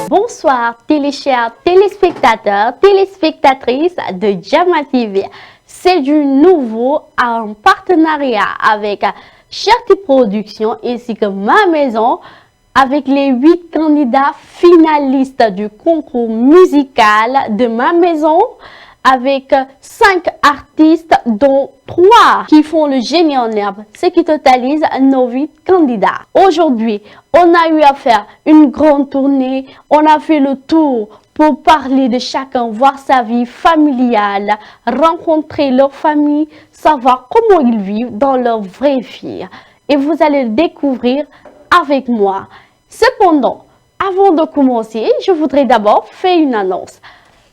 Bonsoir chers téléspectateurs, téléspectatrices de Jama TV. C'est du nouveau en partenariat avec Cherty Productions ainsi que Ma Maison avec les 8 candidats finalistes du concours musical de Ma Maison avec 5 artistes dont 3 qui font le génie en herbe, ce qui totalise nos 8 candidats. Aujourd'hui, on a eu à faire une grande tournée, on a fait le tour pour parler de chacun, voir sa vie familiale, rencontrer leur famille, savoir comment ils vivent dans leur vraie vie. Et vous allez le découvrir avec moi. Cependant, avant de commencer, je voudrais d'abord faire une annonce.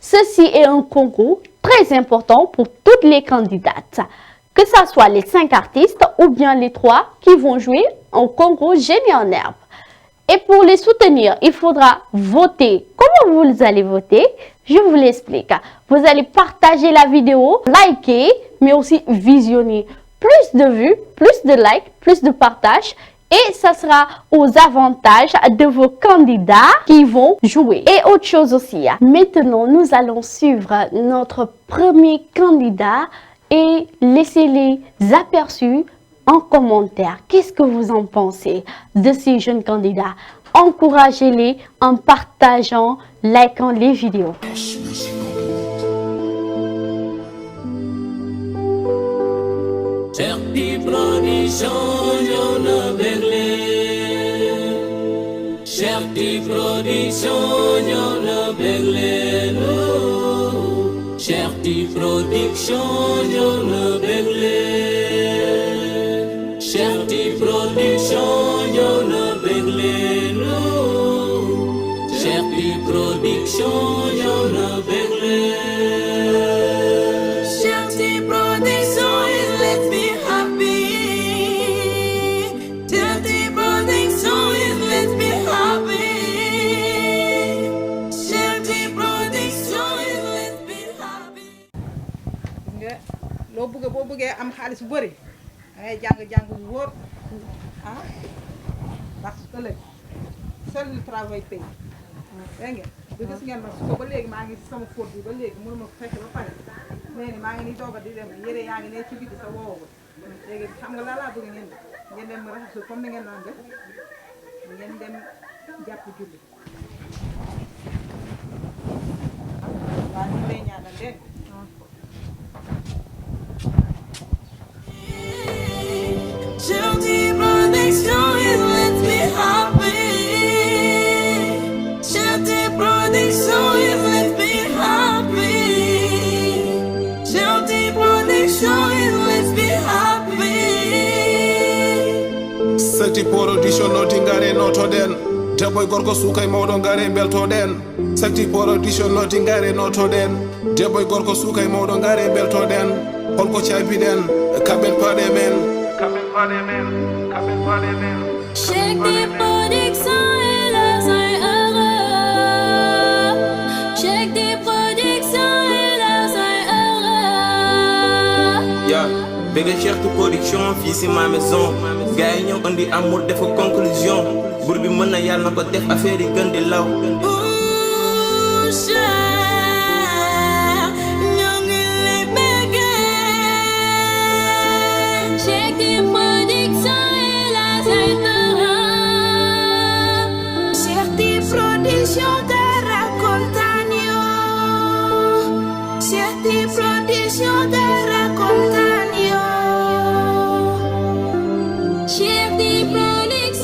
Ceci est un concours très important pour toutes les candidates, que ce soit les 5 artistes ou bien les 3 qui vont jouer au concours Génie en herbe. Et pour les soutenir, il faudra voter. Comment vous allez voter? Je vous l'explique. Vous allez partager la vidéo, liker, mais aussi visionner. Plus de vues, plus de likes, plus de partage. Et ça sera aux avantages de vos candidats qui vont jouer. Et autre chose aussi, maintenant nous allons suivre notre premier candidat et laisser les aperçus en commentaire. Qu'est-ce que vous en pensez de ces jeunes candidats? Encouragez-les en partageant, likant les vidéos. Cherty Productions ñëw na bégle Cherty Productions ñëw na bégle Cherty Productions ñëw na bégle Cherty Productions ñëw na bégle Cherty Productions ñëw na bégle Cherty Productions let's be happy. Cherty Productions let's be happy. Cherty Productions let's be happy. nga loo bëgg boo bëggee am xaalis bu bëri dangay jàng bu wóor ah ndax ëllëg seul le travail paye dégg ngeen du gis ngeen ma suba ba léegi maa ngi sama fóot bi ba léegi mënuma ko fekk ba pare mais ni maa ngi nii dooga di dem yére yaa ngi ne ci biti sa woowagul léegi xam nga laa bëgg ngeen dem raxasu comme ni ngeen naan def ngeen dem jàpp julli waaw ñu lay ñaanal dégg Cherty Productions let's be happy. Cherty Productions let's be happy. Cherty Productions let's be happy. Cherty Productions no tingare no to den debboy gorko suukay mawɗo ngare beltoɗen Cherty Productions no tingare no to den debboy gorko suukay mawɗo ngare beltoɗen holko caabiɗen kaɓen paɗe men Cherty Productions est là, c'est heureux. Cherty Productions est là, c'est heureux. Yeah, bëgg Cherty Productions fii si Ma Maison. Gars yi ñëw andi amour def conclusion. Buur bi mën na yàlla na ko def affaire yi gën di law. Productions te raccontan yo. Cherty Productions te raccontan yo. Cherty Productions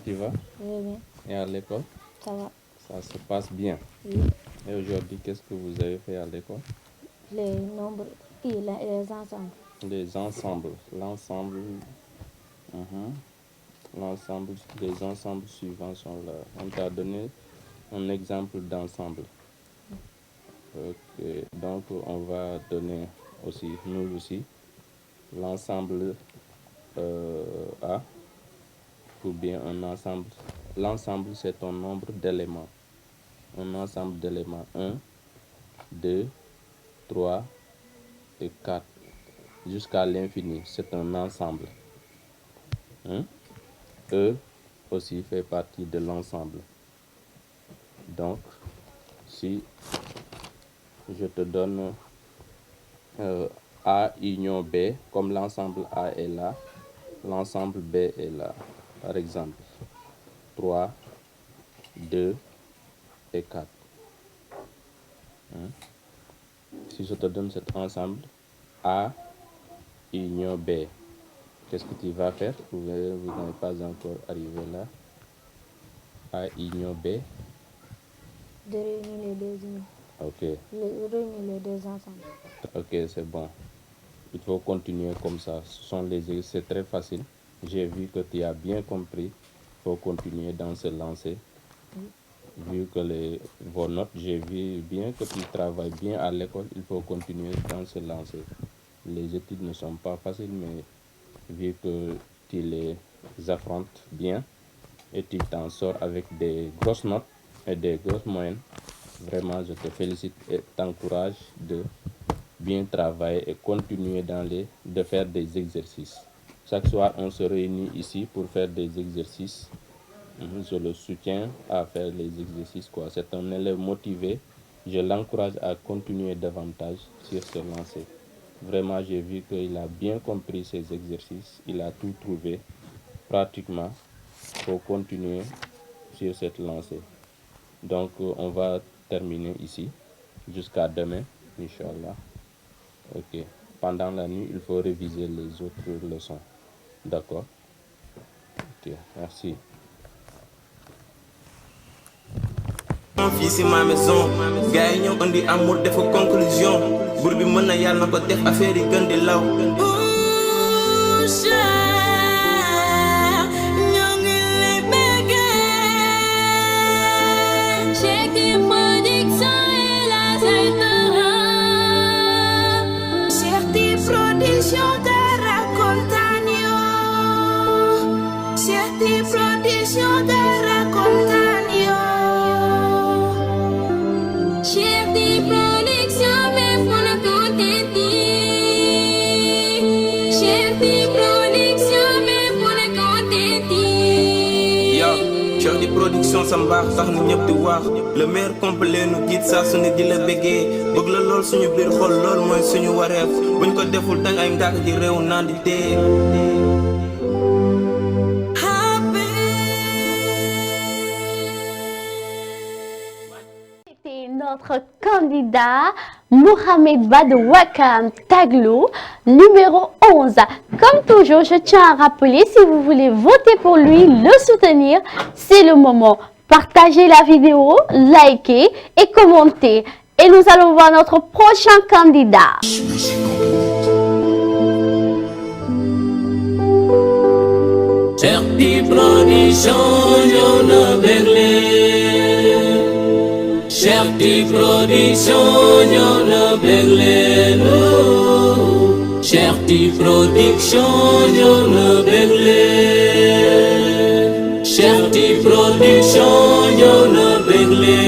tu vas? Oui, bien. Et à l'école? Ça va. Ça se passe bien. Oui. Et aujourd'hui, qu'est-ce que vous avez fait à l'école? Les nombres et les ensembles. Les ensembles. L'ensemble. L'ensemble. Les ensembles suivants sont là. On t'a donné un exemple d'ensemble. Ok. Donc, on va donner aussi, nous aussi, l'ensemble A, ou bien un ensemble. L'ensemble, c'est un nombre d'éléments. Un ensemble d'éléments 1, 2, 3 et 4 jusqu'à l'infini. C'est un ensemble. E aussi fait partie de l'ensemble. Donc, si je te donne A union B, comme l'ensemble A est là, l'ensemble B est là. Par exemple, 3, 2 et 4. Si je te donne cet ensemble A union B, qu'est-ce que tu vas faire? Vous n'êtes pas encore arrivé là. A union B. De réunir les deux unis. Ok. Réunir les deux ensemble. Ok, c'est bon. Il faut continuer comme ça. C'est très facile. J'ai vu que tu as bien compris. Il faut continuer dans ce lancer. Vu que vos notes, j'ai vu bien que tu travailles bien à l'école. Il faut continuer dans ce lancer. Les études ne sont pas faciles, mais vu que tu les affrontes bien et tu t'en sors avec des grosses notes et des grosses moyennes, vraiment je te félicite et t'encourage de bien travailler et continuer de faire des exercices. Chaque soir on se réunit ici pour faire des exercices. Je le soutiens à faire les exercices. C'est un élève motivé. Je l'encourage à continuer davantage sur ce lancer. Vraiment, j'ai vu qu'il a bien compris ces exercices. Il a tout trouvé pratiquement pour continuer sur cette lancée. Donc, on va terminer ici jusqu'à demain, Inch'Allah. Ok. Pendant la nuit, il faut réviser les autres leçons. D'accord? Ok, merci. fii si ma maison gars yi ñëw indi amour def conclusion buur bi mën na yàlla na ko def affaire yi gën di law. Sa mbaax tax na ñëpp di wax le meilleur complet nu giit saa su ne di la bëggee bëgg la lool suñu biir xol lool mooy suñu wareef buñ ko deful dang ay ngàkk ci réew naan di dee. C'était notre candidat Mohamed Ba de Ouakam Taglo, numéro 11. Comme toujours, je tiens à rappeler, si vous voulez voter pour lui, le soutenir, c'est le moment. Partagez la vidéo, likez et commentez. Et nous allons voir notre prochain candidat. Cherti Production ñëw na bégle. Cherti Production ñëw na bégle. Cherti Production ñëw na bégle. Cherti Production ñëw na bégle.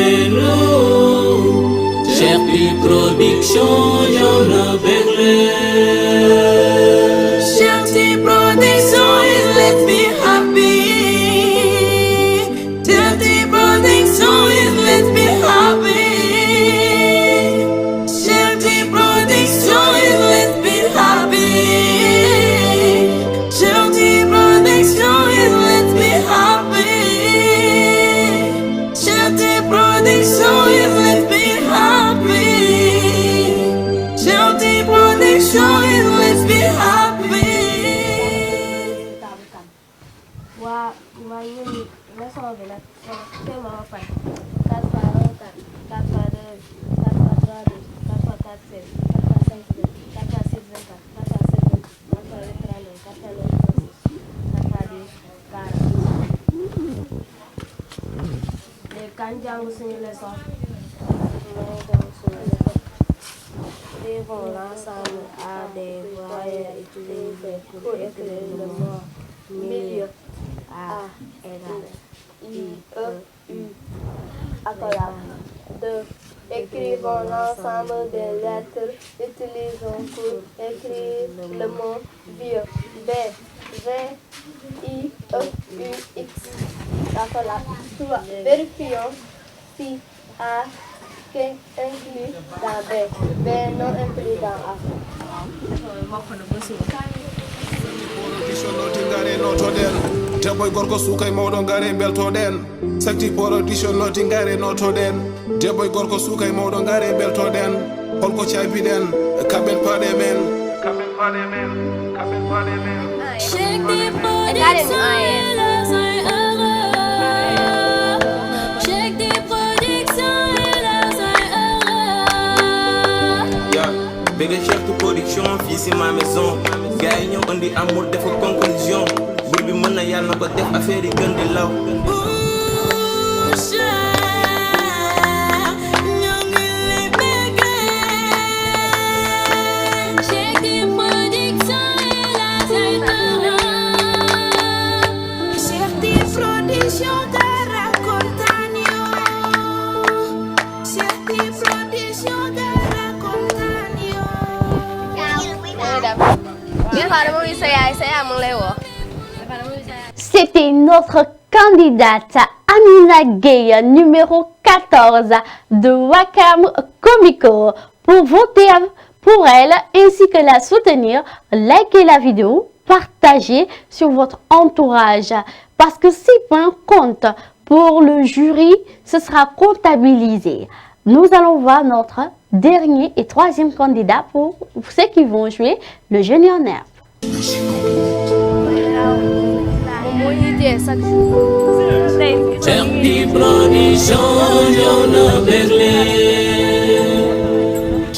Cherti Production ñëw na bégle. Cherti Production is let me happy. Cherti Production is let me happy. Cherti Production is let me happy. Cherti Production is let me happy. Cherti Production is let me happy. Cherti Production is daan jàng suñu leçon. mooy jàng suñu leçon. Décrivons l'ensemble A des voyelles utilisées pour écrire le mot milieu. A égale I, E, U. Accolade. 2. Écrivons l'ensemble des lettres utilisées pour écrire le mot vieux. B, V, I, E, U, X. Accolade. 3. Vérifions si A est inclus dans B, B non inclus dans A. production noti ngare notoɗen debbo e gorko suka e mawɗo ngare beltoɗen sakti production noti ngare notoɗen debbo e gorko suka e mawɗo ngare beltoɗen holko caabiɗen kamɓen paaɗe men Check des productions et leurs erreurs. Check des productions et leurs erreurs. Yeah, bëgg Cheikh Tou production fii si ma maison gars yi ñoo indi amour def conclusion bur bi mën na yàlla na ko def affaire yi gën di law. Check des productions et leurs erreurs. Check des productions de raccontagno. Check des productions de raccontagno. C'était notre candidate Amina Gueye, numéro 14 de Wakam Comico. Pour voter pour elle ainsi que la soutenir, likez la vidéo, partagez sur votre entourage parce que ces points comptent pour le jury, ce sera comptabilisé. Nous allons voir notre dernier et troisième candidat pour ceux qui vont jouer le génie en herbe. Cheikh di production ñëw na bégle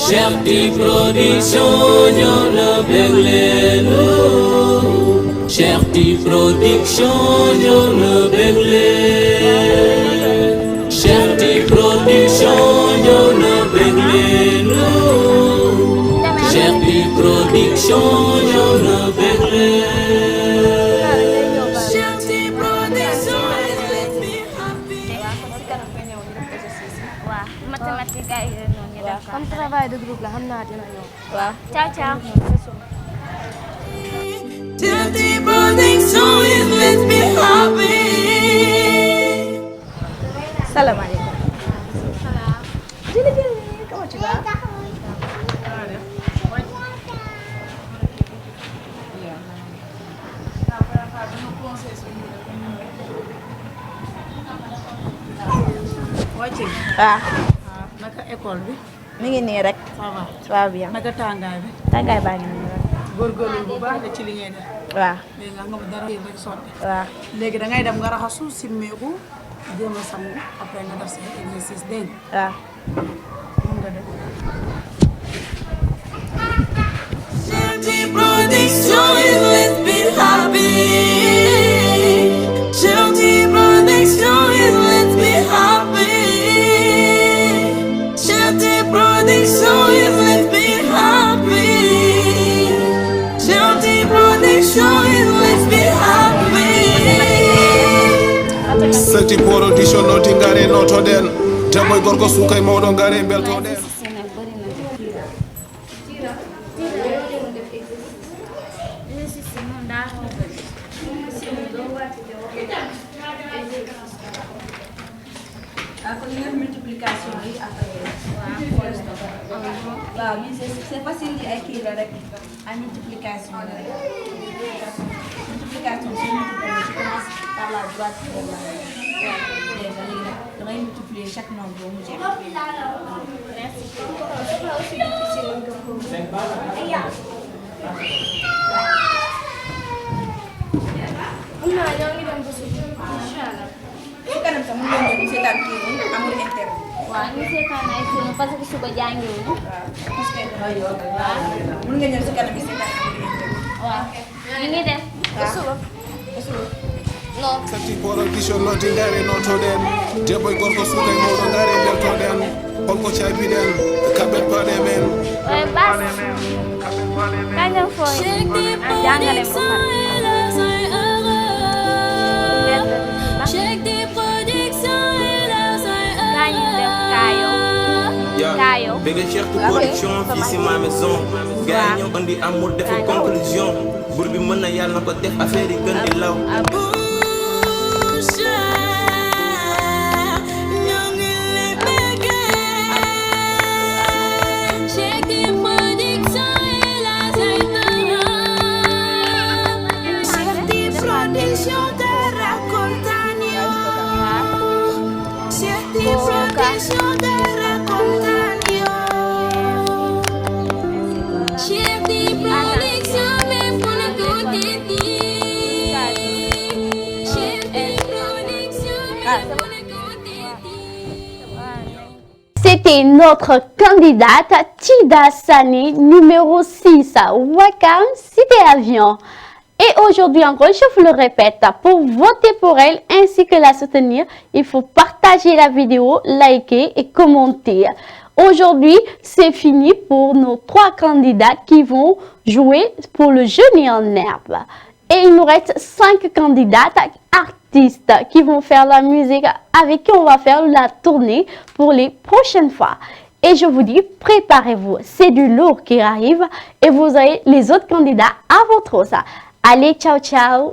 Cheikh di production ñëw na bégle Cheikh di production ñëw na bégle Cheikh di production ñëw na bégle Cheikh di production ñëw na bégle Comme travail de groupe la xam naa dina ñëw. waaw ciao ciao. Dirty production is let's be happy. salaamaaleykum. Jili jili, comment tu vas? waaw. naka école bi. mi ngi nii rek. ça va. ça va bien. naka tàngaay bi. tàngaay baa ngi nii rek. góorgóorlu bu baax la ci li ngay def. waaw. léegi nga xam dara yéen rek sotti. waaw. léegi da ngay dem nga raxasu simmeeku jéem a sangu après nga def sa exercice dégg nga. waaw. mun nga def. Dirty production is let's be happy. Dirty production is let's be happy. Dirty production is let's be happy. Dirty production is let's be happy. sakti production noti ngare notoɗen debbo e gorko suka e mawɗo ngare beltoɗen multiplication yi après waaw mais c'est facile di ay kii la rek ay multiplication la rek multiplication c'est multiplier tu commences par la droite vers la gauche déjà léegi nag dangay multiplier chaque nombre boo mu jeex. su kanam sax mën ngeen ñëw seetaan kii nii amul intérêt. waaw ñu seetaan ay film parce que suba jàngiwuñu. mën nga ñëw si kanam bi seetaan amul intérêt. waaw ñu ngi dem. waaw ba suba. Sakti production noti ngare notoɗen debbo e gorko suka e mawɗo ngare beltoɗen holko cabiɗen kabet paɗe men Bébé cher toute production fii si ma maison gars yi ñoo andi amour defu conclusion bur bi mën na yàlla na ko def affaire yi gën di law C'était notre candidate Tida Sané, numéro 6, Wakam Cité Avion. Et aujourd'hui encore, je vous le répète, pour voter pour elle ainsi que la soutenir, il faut partager la vidéo, liker et commenter. Aujourd'hui, c'est fini pour nos 3 candidats qui vont jouer pour le Génie en herbe. Et il nous reste 5 candidates artistes qui vont faire la musique, avec qui on va faire la tournée pour les prochaines fois. Et je vous dis, préparez-vous, c'est du lourd qui arrive et vous avez les autres candidats à votre hausse. Allez, ciao, ciao!